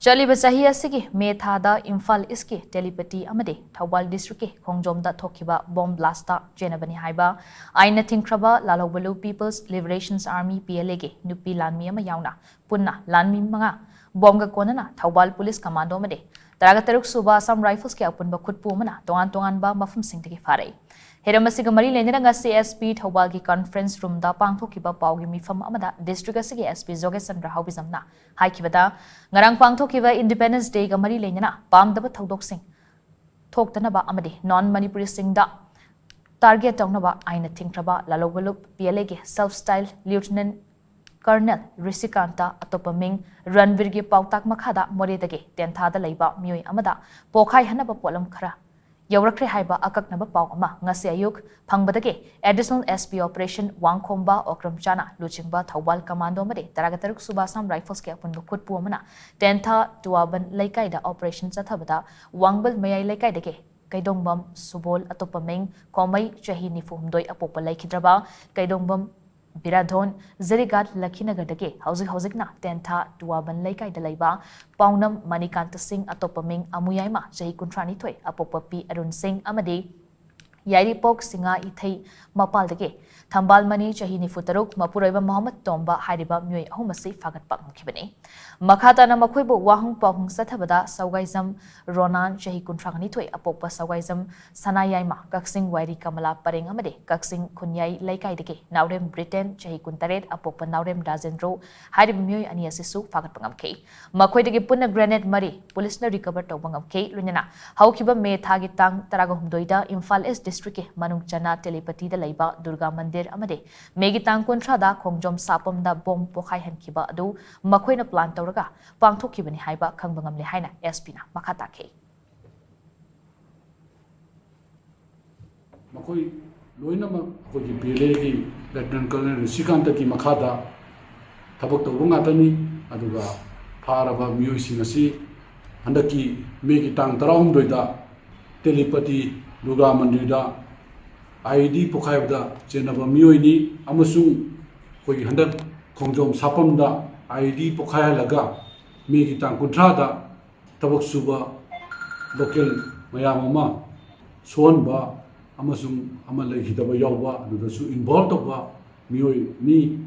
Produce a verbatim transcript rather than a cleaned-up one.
ꯆꯠꯂꯤꯕ ꯆꯍꯤ ꯑꯁꯤꯒꯤ ꯃꯦ ꯊꯥꯗ ꯏꯝꯐꯥꯜ ꯏꯁꯀꯤ ꯇꯦꯂꯤꯄꯇꯤ ꯑꯃꯗꯤ ꯊꯧꯕꯥꯜ ꯗꯤꯁꯇ꯭ꯔꯤꯛꯀꯤ ꯈꯣꯡꯖꯣꯝꯗ ꯊꯣꯛꯈꯤꯕ ꯕꯣꯝ ꯕ꯭ꯂꯥꯁꯇ ꯆꯦꯟꯅꯕꯅꯤ ꯍꯥꯏꯕ ꯑꯥꯏꯟꯅ ꯊꯤꯡꯈ꯭ꯔꯕ ꯂꯥꯂꯣꯡꯕꯂꯨ ꯄꯤꯄꯜꯁ ꯂꯤꯕꯔꯦꯁꯟꯁ ꯑꯥꯔꯃꯤ, ꯄꯤ ꯑꯦꯜ ꯑꯦꯒꯤ ꯅꯨꯄꯤ ꯂꯥꯟꯃꯤ ꯑꯃ ꯌꯥꯎꯅ ꯄꯨꯟꯅ ꯂꯥꯟꯃꯤ ꯃꯉꯥ, ꯕꯣꯝꯒ ꯀꯣꯟꯅꯅ ꯊꯧꯕꯥꯜ ꯄꯨꯂꯤꯁ ꯀꯃꯥꯟꯗꯣ ꯑꯃꯗꯤ ꯇꯔꯥꯒ ꯇꯔꯨꯛ ꯁꯨꯕ ꯑꯁꯥꯝ ꯔꯥꯏꯐꯜꯁꯀꯤ ꯑꯄꯨꯟꯕ ꯈꯨꯠꯄꯨ ꯑꯃꯅ ꯇꯣꯉꯥꯟ ꯇꯣꯉꯥꯟꯕ ꯃꯐꯝꯁꯤꯡꯗꯒꯤ ꯐꯥꯔꯛꯏ꯫ ꯍꯤꯔꯝ ꯑꯁꯤꯒ ꯃꯔꯤ ꯂꯩꯅꯅ ꯉꯁꯤ ꯑꯦꯁ ꯄꯤ ꯊꯧꯕꯥꯜꯒꯤ ꯀꯟꯐꯔꯦꯟꯁ ꯔꯨꯝꯗ ꯄꯥꯡꯊꯣꯛꯈꯤꯕ ꯄꯥꯎꯒꯤ ꯃꯤꯐꯝ ꯑꯃꯗ ꯗꯤꯁꯇ꯭ꯔꯤꯛ ꯑꯁꯤꯒꯤ ꯑꯦꯁ ꯄꯤ ꯖꯣꯒꯦꯁ ꯆꯟꯗ꯭ꯔ ꯍꯥꯎꯕꯤꯖꯝꯅ ꯍꯥꯏꯈꯤꯕꯗ, ꯉꯔꯥꯡ ꯄꯥꯡꯊꯣꯛꯈꯤꯕ ꯏꯟꯗꯤꯄꯦꯟꯗꯦꯟꯁ ꯗꯦꯒ ꯃꯔꯤ ꯂꯩꯅꯅ ꯄꯥꯝꯗꯕ ꯊꯧꯗꯣꯛꯁꯤꯡ ꯊꯣꯛꯇꯅꯕ ꯑꯃꯗꯤ ꯅꯣꯟ ꯃꯅꯤꯄꯨꯔꯤꯁꯤꯡꯗ ꯇꯥꯔꯒꯦꯠ ꯇꯧꯅꯕ ꯑꯥꯏꯟꯅ ꯊꯤꯡꯈ꯭ꯔꯕ ꯂꯥꯂꯣꯡꯕꯂꯨ ꯄꯤ ꯑꯦꯜ ꯑꯦꯒꯤ ꯁꯦꯜꯐ ꯁ꯭ꯇꯥꯏꯜ ꯂꯤꯌꯨꯇꯤꯅꯦꯟ ꯀꯔꯅꯦꯜ ꯔꯤꯁꯤꯀꯥꯟꯇ, ꯑꯇꯣꯞꯄ ꯃꯤꯡ ꯔꯟꯕꯤꯔꯒꯤ ꯄꯥꯎꯇꯥꯛ ꯃꯈꯥꯗ ꯃꯣꯔꯦꯗꯒꯤ ꯇꯦꯟꯊꯥꯗ ꯂꯩꯕ ꯃꯤꯑꯣꯏ ꯑꯃꯗ ꯄꯣꯈꯥꯏꯍꯟꯅꯕ ꯄꯣꯠꯂꯝ ꯈꯔ ꯌꯧꯔꯛꯈ꯭ꯔꯦ ꯍꯥꯏꯕ ꯑꯀꯛꯅꯕ ꯄꯥꯎ ꯑꯃ ꯉꯁꯤ ꯑꯌꯨꯛ ꯐꯪꯕꯗꯒꯤ ꯑꯦꯗꯤꯁꯅꯦꯜ ꯑꯦꯁ ꯄꯤ ꯑꯣꯄꯔꯦꯁꯟ ꯋꯥꯡꯈꯣꯝꯕ ꯑꯣꯀ꯭ꯔꯝꯆꯥꯅ ꯂꯨꯆꯤꯡꯕ ꯊꯧꯕꯥꯜ ꯀꯃꯥꯟꯗꯣ ꯑꯃꯗꯤ ꯇꯔꯥꯒ ꯇꯔꯨꯛ ꯁꯨꯕ ꯑꯁꯥꯝ ꯔꯥꯏꯐꯜꯁꯀꯤ ꯑꯄꯨꯟꯕ ꯈꯨꯠꯄꯨ ꯑꯃꯅ ꯇꯦꯟꯊꯥ ꯇꯨꯋꯥꯕꯟ ꯂꯩꯀꯥꯏꯗ ꯑꯣꯄꯔꯦꯁꯟ ꯆꯠꯊꯕꯗ ꯋꯥꯡꯕꯜ ꯃꯌꯥꯏ ꯂꯩꯀꯥꯏꯗꯒꯤ ꯀꯩꯗꯣꯡꯕꯝ ꯁꯨꯕꯣꯜ, ꯑꯇꯣꯞꯄ ꯃꯤꯡ ꯀꯣꯃꯩ, ꯆꯍꯤ ꯅꯤꯐꯨ ꯍꯨꯝꯗꯣꯏ, ꯑꯄꯣꯛꯄ ꯂꯩꯈꯤꯗ꯭ꯔꯕ ꯀꯩꯗꯣꯡꯕꯝ ꯕꯤꯔꯥꯙꯣꯟ, ꯖꯤꯔꯤꯒꯥꯠ ꯂꯈꯤꯅꯒꯔꯗꯒꯤ ꯍꯧꯖꯤꯛ ꯍꯧꯖꯤꯛꯅ ꯇꯦꯟꯊꯥ ꯇꯨꯋꯥꯕꯟ ꯂꯩꯀꯥꯏꯗ ꯂꯩꯕ ꯄꯥꯎꯅꯝ ꯃꯅꯤꯀꯥꯟꯇ ꯁꯤꯡ, ꯑꯇꯣꯞꯄ ꯃꯤꯡ ꯑꯃꯨꯌꯥꯏꯃ, ꯆꯍꯤ ꯀꯨꯟꯊ꯭ꯔꯥ ꯅꯤꯊꯣꯏ, ꯑꯄꯣꯛꯄ ꯄꯤ ꯑꯔꯨꯟ ꯁꯤꯡ ꯑꯃꯗꯤ ꯌꯥꯏꯔꯤꯄꯣꯛ ꯁꯤꯡꯉꯥ ꯏꯊꯩ ꯃꯄꯥꯜꯗꯒꯤ ꯊꯝꯕꯥꯜ ꯃꯅꯤ, ꯆꯍꯤ ꯅꯤꯐꯨ ꯇꯔꯨꯛ, ꯃꯄꯨꯔꯣꯏꯕ ꯃꯣꯍꯝꯃꯗ ꯇꯣꯝꯕ ꯍꯥꯏꯔꯤꯕ ꯃꯤꯑꯣꯏ ꯑꯍꯨꯝ ꯑꯁꯤ ꯐꯥꯒꯠꯄ ꯉꯝꯈꯤꯕꯅꯤ꯫ ꯃꯈꯥ ꯇꯥꯅ ꯃꯈꯣꯏꯕꯨ ꯋꯥꯍꯪ ꯄꯥꯎꯍꯪ ꯆꯠꯊꯕꯗ ꯁꯧꯒꯥꯏꯖꯝ ꯔꯣꯅꯥꯟ, ꯆꯍꯤ ꯀꯨꯟꯊ꯭ꯔꯥ ꯅꯤꯊꯣꯏ, ꯑꯄꯣꯛꯄ ꯁꯧꯒꯥꯏꯖꯝ ꯁꯅꯥꯌꯥꯏꯃ, ꯀꯛꯆꯤꯡ ꯋꯥꯏꯔꯤ ꯀꯃꯂꯥ ꯄꯔꯦꯡ ꯑꯃꯗꯤ ꯀꯛꯆꯤꯡ ꯈꯨꯟꯌꯥꯏ ꯂꯩꯀꯥꯏꯗꯒꯤ ꯅꯥꯎꯔꯦꯝ ꯕ꯭ꯔꯤꯇꯦꯟ, ꯆꯍꯤ ꯀꯨꯟꯇꯔꯦꯠ, ꯑꯄꯣꯛꯄ ꯅꯥꯎꯔꯦꯝ ꯔꯥꯖꯦꯟꯗ꯭ꯔꯣ ꯍꯥꯏꯔꯤꯕ ꯃꯤꯑꯣꯏ ꯑꯅꯤ ꯑꯁꯤꯁꯨ ꯐꯥꯒꯠꯄ ꯉꯝꯈꯤ꯫ ꯃꯈꯣꯏꯗꯒꯤ ꯄꯨꯟꯅ ꯒ꯭ꯔꯦꯅꯦꯗ ꯃꯔꯤ ꯄꯨꯂꯤꯁꯅ ꯔꯤꯀꯚꯔ ꯇꯧꯕ ꯉꯝꯈꯤ꯫ ꯂꯣꯏꯅꯅ ꯍꯧꯈꯤꯕ ꯃꯦ ꯊꯥꯒꯤ ꯇꯥꯡ ꯇꯔꯥꯒ ꯍꯨꯝꯗꯣꯏꯗ ꯏꯝꯐꯥꯜ ꯏꯁ ꯗꯤꯁꯇ꯭ꯔꯤꯛꯀꯤ ꯃꯅꯨꯡ ꯆꯟꯅ ꯇꯦꯂꯤꯄꯇꯤꯗ ꯂꯩꯕ ꯗꯨꯔꯒꯥ ꯃꯟꯗꯤꯔ ꯑꯃꯗꯤ ꯃꯦꯒꯤ ꯇꯥꯡ ꯀꯨꯟꯊ꯭ꯔꯥꯗ ꯈꯣꯡꯖꯣꯝ ꯁꯥꯄꯝꯗ ꯕꯣꯝ ꯄꯣꯈꯥꯏꯍꯟꯈꯤꯕ ꯑꯗꯨ ꯃꯈꯣꯏꯅ ꯄ꯭ꯂꯥꯟ ꯇꯧꯔꯒ ꯄꯥꯡꯊꯣꯛꯈꯤꯕꯅꯤ ꯍꯥꯏꯕ ꯈꯪꯕ ꯉꯝꯂꯦ ꯍꯥꯏꯅ ꯑꯦꯁ ꯄꯤꯅ ꯃꯈꯥ ꯇꯥꯈꯤ꯫ ꯃꯈꯣꯏ ꯂꯣꯏꯅꯃꯛ ꯑꯩꯈꯣꯏꯒꯤ ꯄꯤ ꯑꯦꯜ ꯑꯦꯒꯤ ꯂꯦꯐꯇꯤꯅꯦꯟ ꯀꯔꯅꯦꯜ ꯔꯤꯁꯤꯀꯥꯟꯇꯒꯤ ꯃꯈꯥꯗ ꯊꯕꯛ ꯇꯧꯕ ꯉꯥꯛꯇꯅꯤ꯫ ꯑꯗꯨꯒ ꯐꯥꯔꯕ ꯃꯤꯑꯣꯏꯁꯤꯡ ꯑꯁꯤ ꯍꯟꯗꯛꯀꯤ ꯃꯦꯒꯤ ꯇꯥꯡ ꯇꯔꯥꯍꯨꯝꯗꯣꯏꯗ ꯇꯦꯂꯤꯄꯇꯤ ꯗꯨꯔꯒꯥ ꯃꯟꯗꯤꯔꯗ ꯑꯥꯏ ꯏ ꯗꯤ ꯄꯣꯈꯥꯏꯕꯗ ꯆꯦꯟꯅꯕ ꯃꯤꯑꯣꯏꯅꯤ ꯑꯃꯁꯨꯡ ꯑꯩꯈꯣꯏꯒꯤ ꯍꯟꯗꯛ ꯈꯣꯡꯖꯣꯝ ꯁꯥꯄꯝꯗ ꯑꯥꯏ ꯏ ꯗꯤ ꯄꯣꯈꯥꯏꯍꯜꯂꯒ ꯃꯦꯒꯤ ꯇꯥꯡ ꯀꯨꯟꯊ꯭ꯔꯥꯗ ꯊꯕꯛ ꯁꯨꯕ ꯂꯣꯀꯦꯜ ꯃꯌꯥꯝ ꯑꯃ ꯁꯣꯛꯍꯟꯕ ꯑꯃꯁꯨꯡ ꯑꯃ ꯂꯩꯈꯤꯗꯕ ꯌꯥꯎꯕ, ꯑꯗꯨꯗꯁꯨ ꯏꯟꯚꯣꯜꯕ ꯇꯧꯕ ꯃꯤꯑꯣꯏ ꯃꯤ